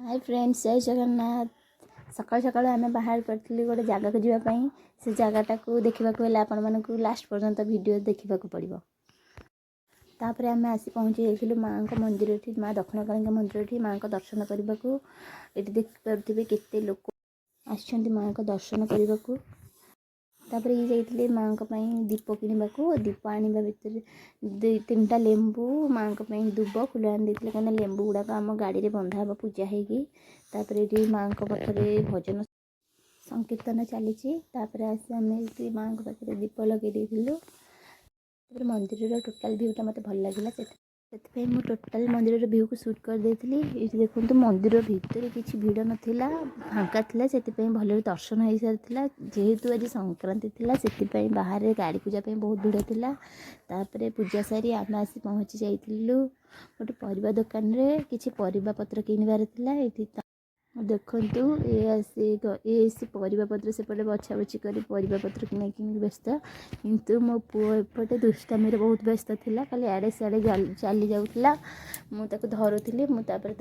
High friends, ଜୟ ଜଗନ୍ନାଥ। ସକାଳୁ ସକାଳୁ ଆମେ ବାହାରି ପଡ଼ିଥିଲୁ ଗୋଟେ ଜାଗାକୁ ଯିବା ପାଇଁ। ସେ ଜାଗାଟାକୁ ଦେଖିବାକୁ ହେଲେ ଆପଣମାନଙ୍କୁ ଲାଷ୍ଟ ପର୍ଯ୍ୟନ୍ତ ଭିଡ଼ିଓ ଦେଖିବାକୁ ପଡ଼ିବ। ତାପରେ ଆମେ ଆସି ପହଞ୍ଚି ଯାଇଥିଲୁ ମାଆଙ୍କ ମନ୍ଦିରଠି, ମା ଦକ୍ଷିଣକାଳୀଙ୍କ ମନ୍ଦିରଠି ମାଆଙ୍କ ଦର୍ଶନ କରିବାକୁ। ଏଠି ଦେଖିପାରୁଥିବେ କେତେ ଲୋକ ଆସିଛନ୍ତି ମାଆଙ୍କ ଦର୍ଶନ କରିବାକୁ। ତାପରେ ଇଏ ଯାଇଥିଲେ ମାଆଙ୍କ ପାଇଁ ଦୀପ କିଣିବାକୁ। ଦୀପ ଆଣିବା ଭିତରେ ଦୁଇ ତିନିଟା ଲେମ୍ବୁ, ମାଆଙ୍କ ପାଇଁ ଦୁବ ଫୁଲ ଆଣି ଦେଇଥିଲେ, କାହିଁକିନା ଲେମ୍ବୁ ଗୁଡ଼ାକ ଆମ ଗାଡ଼ିରେ ବନ୍ଧା ହେବ ପୂଜା ହେଇକି। ତାପରେ ଏଠି ମାଆଙ୍କ ପାଖରେ ଭଜନ ସଂକୀର୍ତ୍ତନ ଚାଲିଛି। ତାପରେ ଆସି ଆମେ ଏଠି ମାଆଙ୍କ ପାଖରେ ଦୀପ ଲଗେଇ ଦେଇଥିଲୁ। ତାପରେ ମନ୍ଦିରର ଟୋଟାଲ୍ ଭ୍ୟୁଟା ମୋତେ ଭଲ ଲାଗିଲା, ସେଥିପାଇଁ ମୁଁ ଟୋଟାଲ୍ ମନ୍ଦିରର ଭ୍ୟୁକୁ ସୁଟ୍ କରିଦେଇଥିଲି। ଏଇଠି ଦେଖନ୍ତୁ, ମନ୍ଦିର ଭିତରେ କିଛି ଭିଡ଼ ନଥିଲା, ଫାଙ୍କା ଥିଲା, ସେଥିପାଇଁ ଭଲରେ ଦର୍ଶନ ହେଇସାରିଥିଲା। ଯେହେତୁ ଆଜି ସଂକ୍ରାନ୍ତି ଥିଲା, ସେଥିପାଇଁ ବାହାରେ ଗାଡ଼ି ପୂଜା ପାଇଁ ବହୁତ ଭିଡ଼ ଥିଲା। ତାପରେ ପୂଜା ସାରି ଆମେ ଆସି ପହଞ୍ଚି ଯାଇଥିଲୁ ଗୋଟେ ପରିବା ଦୋକାନରେ। କିଛି ପରିବା ପତ୍ର କିଣିବାର ଥିଲା। ଏଇଠି ଦେଖନ୍ତୁ, ଏ ଆସି ପରିବା ପତ୍ର ସେପଟେ ବଛା ବଛି କରି ପରିବା ପତ୍ର କିଣା କିଣି ବ୍ୟସ୍ତ। କିନ୍ତୁ ମୋ ପୁଅ ଏପଟେ ଦୁଷ୍ଟାମିରେ ବହୁତ ବ୍ୟସ୍ତ ଥିଲା, ଖାଲି ଆଡ଼େ ସିଆଡ଼େ ଚାଲି ଯାଉଥିଲା। ମୁଁ ତାକୁ ଧରୁଥିଲି। ମୁଁ ତାପରେ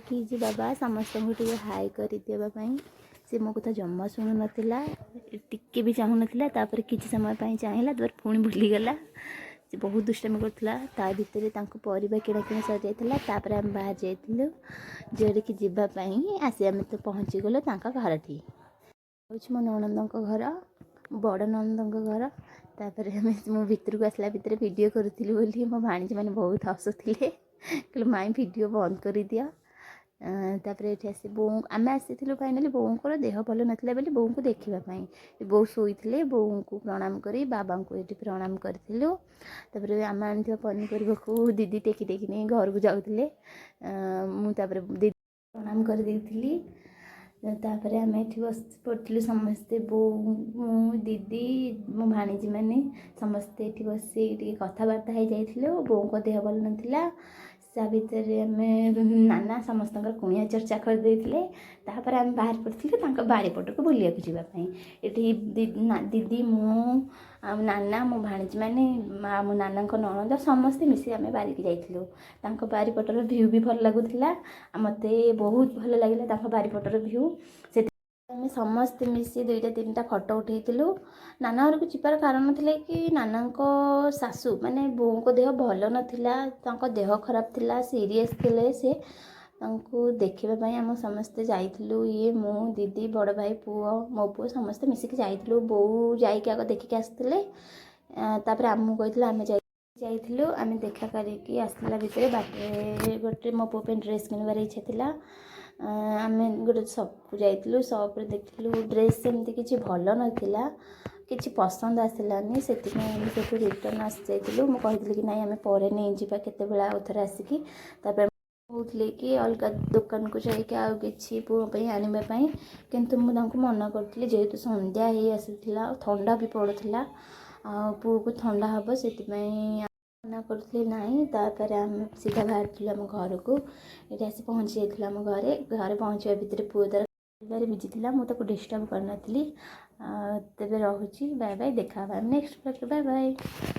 କି ଯେ ବାବା, ସମସ୍ତଙ୍କୁ ଟିକେ ହାଇ କରିଦେବା ପାଇଁ। ସେ ମୋ କଥା ଜମା ଶୁଣୁନଥିଲା, ଟିକେ ବି ଚାହୁଁନଥିଲା। ତାପରେ କିଛି ସମୟ ପାଇଁ ଚାହିଁଲା, ତାପରେ ପୁଣି ଭୁଲିଗଲା। ସେ ବହୁତ ଦୁଷ୍ଟାମି କରୁଥିଲା। ତା ଭିତରେ ତାଙ୍କୁ ପରିବା କିଣାକିଣି ସରିଯାଇଥିଲା। ତାପରେ ଆମେ ବାହାରି ଯାଇଥିଲୁ ଯେଉଁଠିକି ଯିବା ପାଇଁ। ଆସି ଆମେ ତ ପହଞ୍ଚିଗଲୁ ତାଙ୍କ ଘରଠି। ହେଉଛି ମୋ ନଣନ୍ଦଙ୍କ ଘର, ବଡ଼ ନଣନ୍ଦଙ୍କ ଘର। ତାପରେ ଆମେ ମୁଁ ଭିତରକୁ ଆସିଲା ଭିତରେ ଭିଡ଼ିଓ କରୁଥିଲି ବୋଲି ମୋ ଭାଣିଜୀମାନେ ବହୁତ ହସୁଥିଲେ। କହିଲେ, "ମାଇଁ, ଭିଡ଼ିଓ ବନ୍ଦ କରିଦିଅ।" ତାପରେ ଏଠି ଆସି ବୋଉ, ଆମେ ଆସିଥିଲୁ ଫାଇନାଲି ବୋଉଙ୍କର ଦେହ ଭଲ ନଥିଲା ବୋଲି ବୋଉଙ୍କୁ ଦେଖିବା ପାଇଁ। ବୋଉ ଶୋଇଥିଲେ। ବୋଉଙ୍କୁ ପ୍ରଣାମ କରି ବାବାଙ୍କୁ ଏଠି ପ୍ରଣାମ କରିଥିଲୁ। ତାପରେ ଆମେ ଆଣିଥିବା ପନିପରିବାକୁ ଦିଦି ଟେକି ଟେକି ନେଇ ଘରକୁ ଯାଉଥିଲେ। ମୁଁ ତାପରେ ଦିଦି ପ୍ରଣାମ କରିଦେଇଥିଲି। ତାପରେ ଆମେ ଏଠି ବସି ପଡ଼ିଥିଲୁ ସମସ୍ତେ, ବୋଉ, ମୁଁ, ଦିଦି, ମୋ ଭାଣିଜୀମାନେ ସମସ୍ତେ ଏଠି ବସି ଟିକେ କଥାବାର୍ତ୍ତା ହେଇଯାଇଥିଲୁ। ବୋଉଙ୍କ ଦେହ ଭଲ ନଥିଲା, ତା ଭିତରେ ଆମେ ନାନା ସମସ୍ତଙ୍କର କୁଣିଆ ଚର୍ଚ୍ଚା କରିଦେଇଥିଲେ। ତାପରେ ଆମେ ବାହାରି ପଡ଼ିଥିଲୁ ତାଙ୍କ ବାରିପଟକୁ ବୁଲିବାକୁ ଯିବା ପାଇଁ। ଏଠି ଦିଦି, ମୁଁ ଆଉ ନାନା, ମୋ ଭାଣିଜୀମାନେ, ମା, ମୋ ନାନାଙ୍କ ନଣନ୍ଦ ସମସ୍ତେ ମିଶି ଆମେ ବାରିକି ଯାଇଥିଲୁ। ତାଙ୍କ ବାରିପଟର ଭ୍ୟୁ ବି ଭଲ ଲାଗୁଥିଲା ଆଉ ମୋତେ ବହୁତ ଭଲ ଲାଗିଲା ତାଙ୍କ ବାରିପଟର ଭ୍ୟୁ। ସେଥି ଆମେ ସମସ୍ତେ ମିଶି ଦୁଇଟା ତିନିଟା ଫଟୋ ଉଠେଇଥିଲୁ। ନାନା ଘରକୁ ଯିବାର କାରଣ ଥିଲା କି ନାନାଙ୍କ ଶାଶୁ ମାନେ ବୋଉଙ୍କ ଦେହ ଭଲ ନଥିଲା, ତାଙ୍କ ଦେହ ଖରାପ ଥିଲା, ସିରିୟସ୍ ଥିଲେ ସେ। ତାଙ୍କୁ ଦେଖିବା ପାଇଁ ଆମେ ସମସ୍ତେ ଯାଇଥିଲୁ। ଇଏ, ମୁଁ, ଦିଦି, ବଡ଼ ଭାଇ ପୁଅ, ମୋ ପୁଅ ସମସ୍ତେ ମିଶିକି ଯାଇଥିଲୁ। ବୋଉ ଯାଇକି ଆଗ ଦେଖିକି ଆସିଥିଲେ। ତାପରେ ଆମକୁ କହିଥିଲେ, ଆମେ ଯାଇଥିଲୁ। ଆମେ ଦେଖା କରିକି ଆସିଲା ଭିତରେ ବାଟରେ ଗୋଟେ ମୋ ପୁଅ ପାଇଁ ଡ୍ରେସ୍ କିଣିବାର ଇଚ୍ଛା ଥିଲା। ଆମେ ଗୋଟେ ସପ୍କୁ ଯାଇଥିଲୁ। ସପ୍ରେ ଦେଖିଲୁ ଡ୍ରେସ୍, ସେମିତି କିଛି ଭଲ ନଥିଲା, କିଛି ପସନ୍ଦ ଆସିଲାନି। ସେଥିପାଇଁ ଆମେ ସେଠୁ ରିଟର୍ନ ଆସିଯାଇଥିଲୁ। ମୁଁ କହିଥିଲି କି ନାଇଁ, ଆମେ ପରେ ନେଇଯିବା କେତେବେଳେ ଆଉ ଥରେ ଆସିକି। ତାପରେ କହୁଥିଲେ କି ଅଲଗା ଦୋକାନକୁ ଯାଇକି ଆଉ କିଛି ପୁଅ ପାଇଁ ଆଣିବା ପାଇଁ, କିନ୍ତୁ ମୁଁ ତାଙ୍କୁ ମନା କରୁଥିଲି। ଯେହେତୁ ସନ୍ଧ୍ୟା ହେଇ ଆସୁଥିଲା ଆଉ ଥଣ୍ଡା ବି ପଡ଼ୁଥିଲା ଆଉ ପୁଅକୁ ଥଣ୍ଡା ହେବ, ସେଥିପାଇଁ ମନା କରୁଥିଲି ନାହିଁ। ତାପରେ ଆମେ ସିଧା ବାହାରିଥିଲୁ ଆମ ଘରକୁ। ଏଠି ଆସି ପହଞ୍ଚି ଯାଇଥିଲୁ ଆମ ଘରେ। ଘରେ ପହଞ୍ଚିବା ଭିତରେ ପୁଅ ତାର ଖେଳିବାରେ ବିଜି ଥିଲା, ମୁଁ ତାକୁ ଡିଷ୍ଟର୍ବ କରିନଥିଲି। ତେବେ ରହୁଛି, ବାଏ ବାଏ। ଦେଖା ହେବା ନେକ୍ସଟ ବ୍ଲଗ୍ରେ। Bye bye.